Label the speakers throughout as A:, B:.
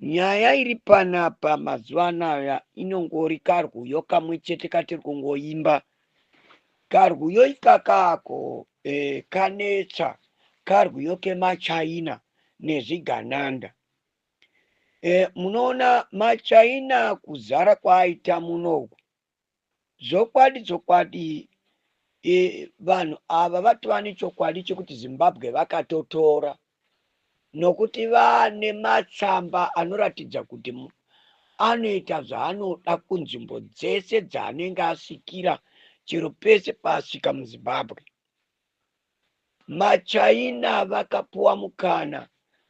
A: Nyaya iri panapa mazuva anaya inongori karwuyo kamwe chete katiri kungoimba. Karwuyo ikakako kanetsa karwuyo kemaChina nezvigananda. Munoona maChina kuzara kwaaita munoku. Zvokwadi zvokwadi vanhu ava vatova nechokwadi chekuti Zimbabwe vakatotora nokuti vane matsamba anoratidza kuti anoita zvaanoda kunzvimbo dzese dzaanenge asvikira chero pese paasvika muZimbabwe. MaChina vakapuwa mukana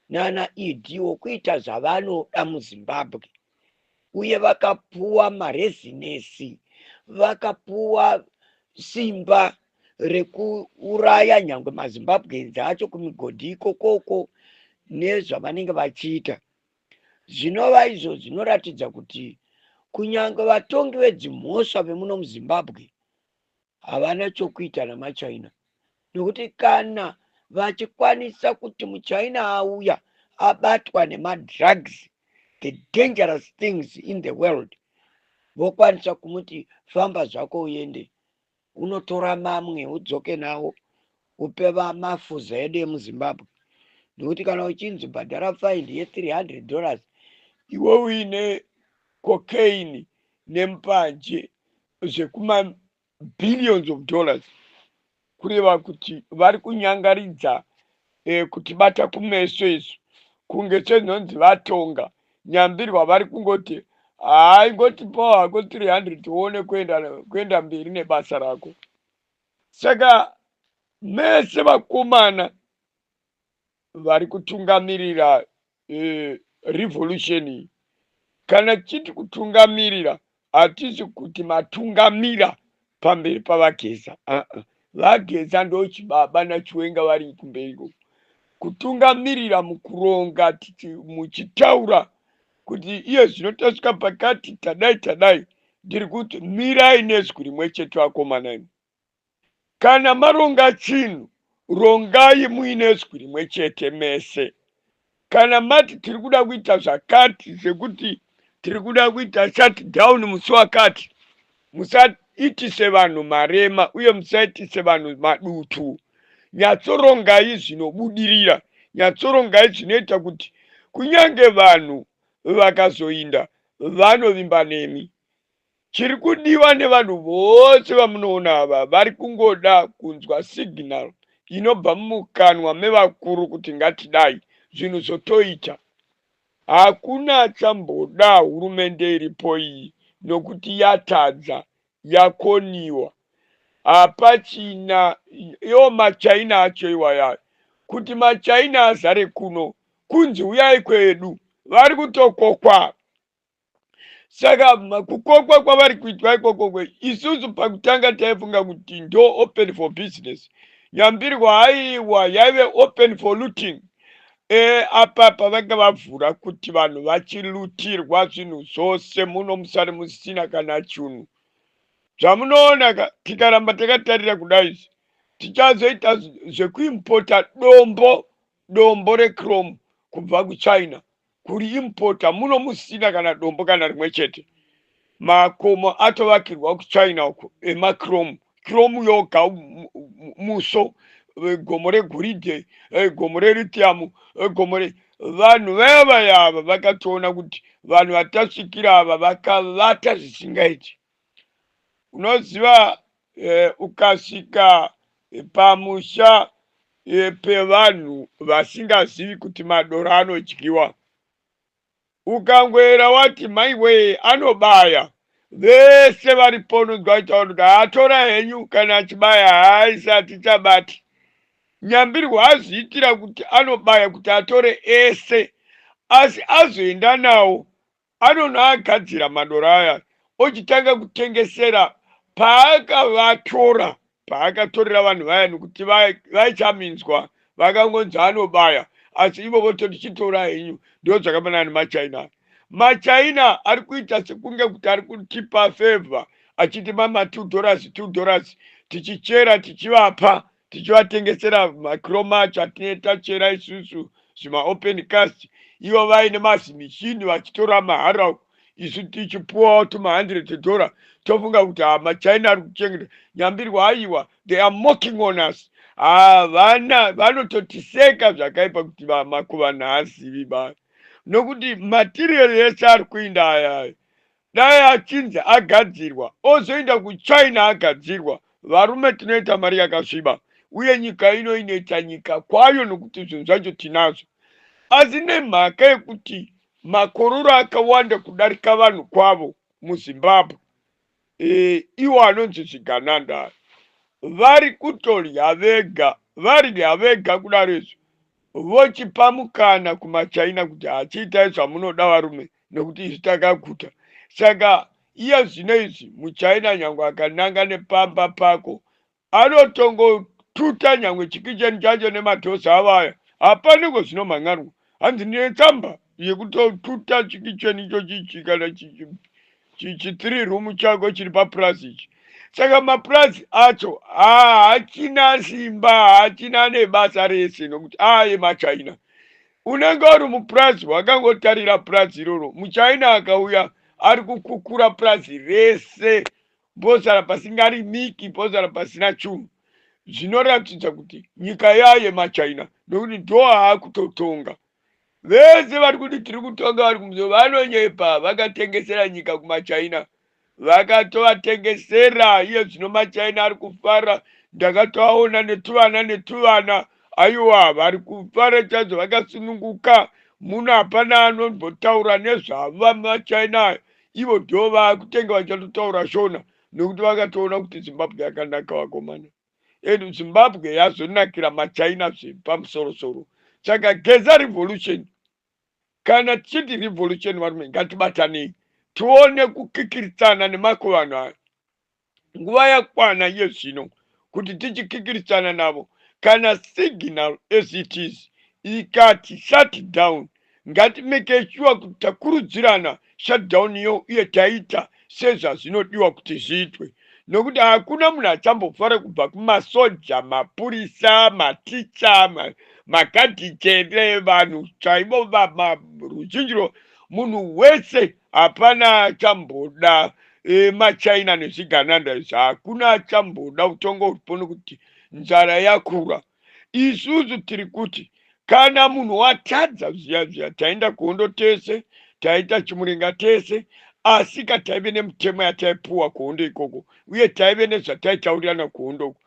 A: nana ED wokuita zvavanoda muZimbabwe uye vakapuwa marezinesi, vakapuwa simba rekuuraya nyangwe maZimbabweans acho kumigodhi ikokoko nezvavanenge vachiita, zvinova izvo zvinoratidza kuti kunyange vatongi vedzimhosva vemuno muZimbabwe havana chokuita namaChina nokuti kana vachikwanisa kuti muChina auya abatwa nemadrugs, the dangerous things in the world, vokwanisa kumuti famba zvako uende unotora mamwe udzoke nawo upe vamafuza edu emuZimbabwe, nokuti kana uchinzi bhadhara fine ye$300 iwe uine cocaine nembanje zvekuma billions of dollars, kureva kuti vari kunyangaridza kutibata kumeso izvo kunge sezvinonzi vatonga nyambirwa. Vari kungoti hai, ngotipawo hako 300 uone kuenda mberi nebasa rako. Saka mese vakomana vari kutungamirira revolution iyi, kana tichiti kutungamirira, hatisi kuti matungamira pamberi pavaGeza. Uh-uh. VaGeza ndo chibaba naChiwenga vari kumberi ikoko. Kutungamirira mukuronga, muchitaura kuti iye zvino tasvika pakati, tadai tadai, ndiri kuti mirai nezwi rimwe chete vakomana imi. Kana maronga chinhu, rongai muine zwi rimwe chete mese. Kana mati tiri kuda kuita zvakati, sekuti tiri kuda kuita shutdown musi wakati, musaitise vanhu marema uye musaitise vanhu madutu. Nyatsorongai zvinobudirira, nyatsorongai zvinoita kuti kunyange vanhu vakazoinda vanovimba nemi. Chiri kudiwa nevanhu vose vamunoona ava, vari kungoda kunzwa signal inobva mumukanwa mevakuru kuti ngatidai, zvinhu zvotoita. Hakuna achamboda hurumende iripo iyi nokuti yatadza, yakoniwa, hapachina. Iwo maChina acho iwaya, kuti maChina azare kuno kunzi uyai kwedu, vari kutokokwa. Saka kukokwa kwavari kuitwa ikokokwe, isusu pakutanga taifunga kuti ndo open for business. Nyambirwa, haiwa, yaive open for looting. Apa pavanga vavhura kuti vanhu vachilutirwa zvinhu zvose muno, musari musina kana chunhu. Zvamunoona, tikaramba takatarira kudai, tichazoita zvekuimpota dombo, dombo rechrome kubva kuChina, kuriimpota muno musina kana dombo kana rimwe chete. Makomo atovakirwa kuChina uko emachrome, chrome yoga, muso gomo regoridhe, gomo relithium, gomo re vanhu vaya vayava vakatoona kuti vanhu vatasvikira ava vakavata zvisingaiti. Unoziva, ukasvika pamusha pevanhu vasingazivi kuti madoro anodyiwa, ukangoera wati maiwe anobaya, vese varipo unonzwa vachitaura kuti haatora henyu kana achibaya, haaisati chabati. Nyambirwa azviitira kuti anobaya kuti atore ese, asi azoenda nawo anonoagadzira madoro aya ochitanga kutengesera paakavatora, paakatorera vanhu vaya, nokuti vaichaminzwa vakangonzi anobaya, asi ivo vototi chitora henyu. Ndo zvakafanana nemaChina. MaChina ari kuita sekunge kuti ari kutipa favour achiti mama $2, $2, tichichera tichivapa, tichivatengesera machrome acho atinenge tachera isusu zvimaopen cast. Ivo vaine mazimishini vachitora mahara uku, isu tichipuwawo tuma 100 dollar, tofunga kuti ha, maChina ari kuchengeta nyambirwa. Aiwa, they are mocking on us. Havana, vanototiseka zvakaipa kuti makuva nhaazivi ba, nokuti material yese ari kuinda aya, dai achinzi agadzirwa ozoenda kuChina agadzirwa, varume, tinoita mari yakasviba, uye nyika ino inoita nyika kwayo, nokuti zvinhu zvacho tinazvo. Asi nemhaka yekuti makororo akawanda kudarika vanhu kwavo muZimbabwe, iwo anonzi zvigananda, vari kutodya vega, varya vega kudaro izvo, vochipa mukana kumaChina kuti hachiitai zvamunoda varume, nekuti isu takaguta. Saka iye zvino izvi muChina nyange akananga nepamba pako, anotongotuta nyangwe chikicheni chacho nemadhosa avo aya, hapaniko zvinomhan'arwa. Hanzi ndine tsamba yekutotuta chikicheni ichochichi kana chi3 room chako chiri papurazi ichi. Saka mapurazi acho haachina simba, haachina nebasa rese, nokuti aye maChina. Unenge uri mupurazi, wakangotarira purazi iroro, muChina akauya ari kukukura purazi rese, posara pasingarimiki, posara pasina chunhu. Zvinoratidza kuti nyika yaye maChina, nokuti ndo aakutotonga. Vese vari kuti tiri kutonga vari kumusoro vanonyepa. Vakatengesera nyika kumaChina, vakatovatengesera. Iye zvino maChina ari kufara, ndakatoaona netuvana netuvana. Aiwa, vari kufara chaizvo, vakasununguka muno, hapana anombotaura nezvavo. MaChina aya ivo ndo vakutenga, vachatotaura Shona, nokuti vakatoona kuti Zimbabwe yakanaka, vakomana. And Zimbabwe yazonakira maChina zvepamusorosoro. Saka Geza revolution, kana tichiti revolution, varume, ngatibatanei tione kukikiritsana nemakuvanhu aya. Nguva yakwana iye zvino kuti tichikikiritsana navo. Kana signal as it is ikati shut down, ngatimake sure kuti takurudzirana shutdown iyo, uye taita sezvazvinodiwa kuti zviitwe, nokuti hakuna munhu achambofara, kubva kumasoja, mapurisa, maticha, magadhijere, vanhu chaivo, ruzhinji, munhu wese, hapana achamboda maChina nezvigananda izvi. Hakuna achamboda kutonga uripo, nokuti nzara yakura. Isusu tiri kuti kana munhu watadza zviya zviya, taenda kuhondo tese, taita chimurenga tese, asi kataive nemutemo yataipuwa kuhondo ikoko, uye taive nezvataitaurirana kuhondo uko.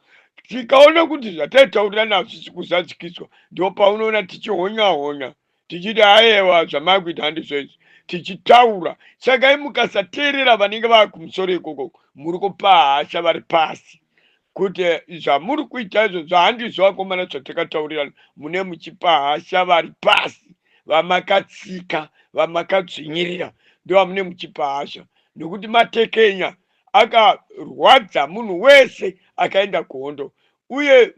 A: Tikaona kuti zvataitaurirana hazvisi kuzadzikiswa, ndo paunoona tichihonya honya, tichiti ayewa, zvamakuita handizvo izvi, tichitaura. Saka imukasateerera vanenge vava kumusoro ikoko, muri kupa hasha vari pasi kuti zvamuri kuita izvo zvahandizvo, vakomana, zvatakataurirana. Mune muchipa hasha vari pasi, vamakatsika, vamakadzvinyirira, ndovamune muchipa hasha, nokuti matekenya akarwadza munhu wese akaenda kuhondo. Uye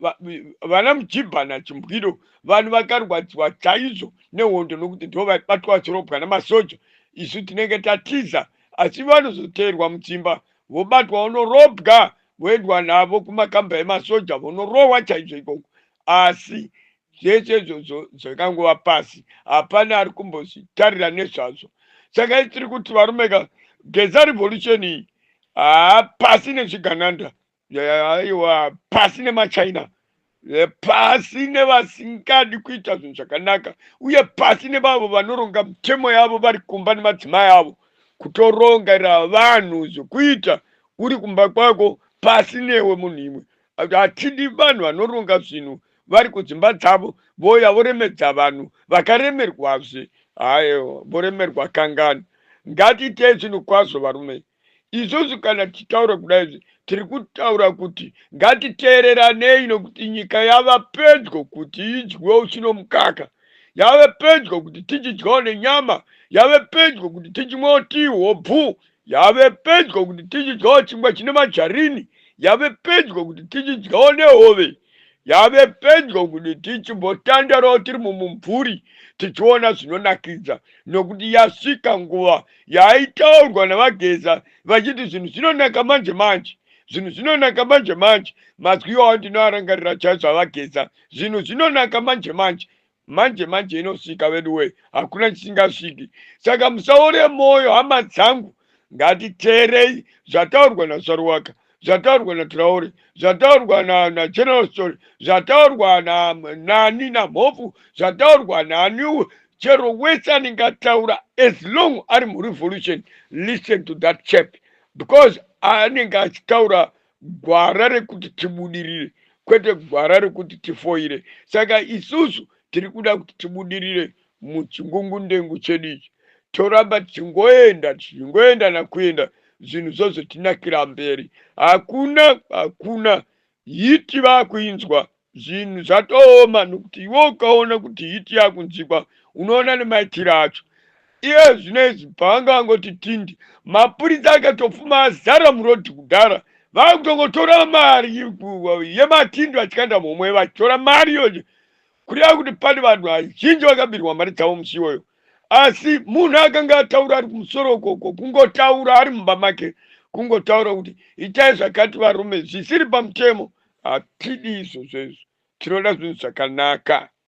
A: vana Mujibha naChimbwiro, vanhu vakarwadziwa chaizvo nehondo, nokuti ndo vaibatwa vachirobwa namasoja. Isu tinenge tatiza, asi vanozoteerwa mudzimba, vobatwa, vonorobwa, voendwa navo kumakamba emasoja, vonorohwa chaizvo ikoko. Asi zvese izvozvo zvakangova pasi, hapana ari kumbozvitarira nezvazvo. Saka tiri kuti varumeka, Geza revolution iyi, haa, pasi nezvigananda, aiwa, pasi nemaChina, pasi nevasingadi kuita zvinhu zvakanaka, uye pasi nevavo vanoronga mitemo yavo vari kumba nemadzimai avo, kutorongera vanhu zvekuita uri kumba kwako. Pasi newe munhu imwe. Hatidi vanhu vanoronga zvinhu vari kudzimba dzavo, voya voremedza vanhu vakaremerwazve. Aiwa, voremerwa kangani? Ngatiitei zvinhu kwazvo, varume. Isusu kana tichitaura kudaizvi, tiri kutaura kuti ngatiteereranei, nokuti nyika yava pedyo kuti idyiwe uchi nomukaka, yave pedyo kuti tichidyawo nenyama, yave pedyo kuti tichimwawo tii hobvu, yave pedyo kuti tichidyawo chingwa chine majarini, yave pedyo kuti tichidyawo nehove, yave pedyo kuti tichimbotandarawo tiri mumumvuri tichiona zvinonakidza, nokuti yasvika nguva yaitaurwa navaGeza vachiti zvinhu zvinonaka manje manje, zvinhu zvinonaka manje manje. Mazwi iwawo ndinoarangarira chaizvo avaGeza, zvinhu zvinonaka manje manje. Manje manje inosvika veduwee, hakuna chisingasviki. Saka musaore mwoyo hama dzangu, ngatiteerei zvataurwa naSaruwaka, zvataurwa naTraore, zvataurwa naGeneral Story, zvataurwa nani naMhofu, zvataurwa nani, chero wese anenge ataura, as long ari murevolution, listen to that chap, because anenge achitaura gwara rekuti tibudirire, kwete gwara rekuti tifoire. Saka isusu tiri kuda kuti tibudirire muchingungundengu chedu ichi, toramba tichingoenda, tichingoenda nakuenda, zvinhu zvozotinakira mberi. Hakuna, hakuna heat vakuinzwa, zvinhu zvatooma, nokuti iwe ukaona kuti heat yakunzwikwa, unoona nemaitiro acho. Iye zvino izvi pavanga vangoti tindi, mapurisa akatofuma azara murodhi kudhara, vakutongotora mari yematindo vachikanda muhomwe, vachitora mari iyoyo, kureva kuti pane vanhu vazhinji vakabirwa mari dzavo musi iwoyo. Asi munhu akanga ataura ari kumusoro ukoko, kungotaura ari mumba make, kungotaura kuti itai zvakati varume, zvisiri pamutemo, hatidi izvozvo izvo. Tinoda zvinhu zvakanaka.